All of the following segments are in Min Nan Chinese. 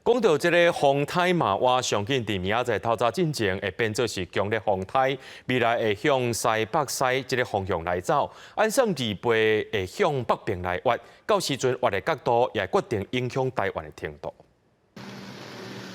講到這個風颱瑪娃，上緊佇明仔載透早進前會變做是強烈風颱，未來會向西北西這個方向來走，按算二八會向北邊來倚，到時陣倚的角度也會決定影響台灣的程度。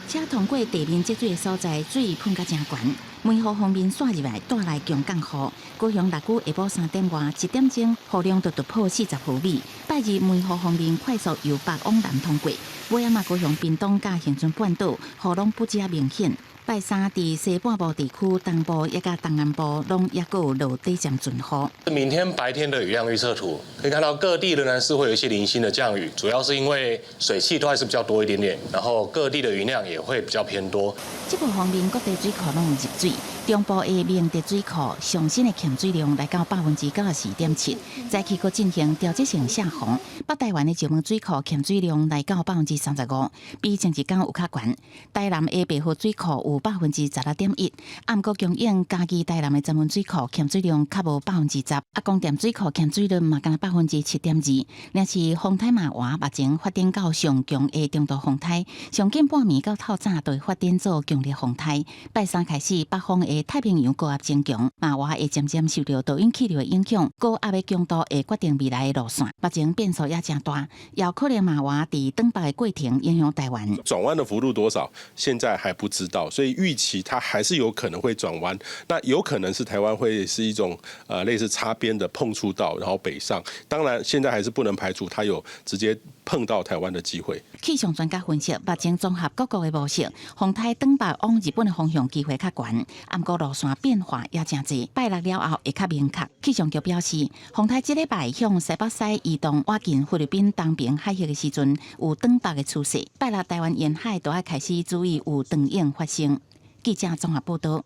車通過地面積水的所在，水噴甲真懸，梅雨鋒面紲入來，帶來強降雨。高雄六龜下晡3點外，一點鐘雨量就突破40毫米。拜二梅雨鋒面快速由北往南通過，尾暗仔高雄屏東佮恆春半島雨攏不遮明顯。拜三佇西半部地區東部抑佮東南部攏抑閣有落短暫陣雨。明天白天的雨量預測圖，可以看到各地仍然是會有一些零星的降雨，主要是因為水汽都還是比較多一點點，然後各地的雲量也會比較偏多。這波鋒面各地水庫攏有入水，中部的明德水庫上新的蓄水量來到94.7%，早起閣進行調節性泄洪。北台灣的石門水庫蓄水量來到35%，比前一工有較懸。台南的白河水庫有16.1%，毋過供應嘉義台南的曾文水庫蓄水量較無10%，啊，光點水庫蓄水率嘛干焦7.2%。若是風颱瑪娃目前發展到上強的中度風颱，上緊半暝到透早就會發展做強烈風颱。拜三開始，北方的太平洋高壓增強，瑪娃會漸漸受著導引氣流的影響，高壓的強度會決定未來的路線。目前變數也誠大，有可能瑪娃佇轉北的過程影響台灣。轉彎的幅度多少，現在還不知道，所以預期它還是有可能會轉彎。那有可能是台灣會是一種類似擦邊的碰觸到，然後北上。當然，現在還是不能排除它有直接碰到台灣的機會。氣象專家分析，目前綜合各國的模式，風颱轉北往日本的方向機會較懸，毋過路線變化也誠濟。拜六了後會較明確。氣象局表示，風颱這禮拜向西北西移動，倚近菲律賓東爿海域的時陣，有轉北的趨勢。拜六台灣沿海都愛開始注意有長湧發生。記者綜合報道。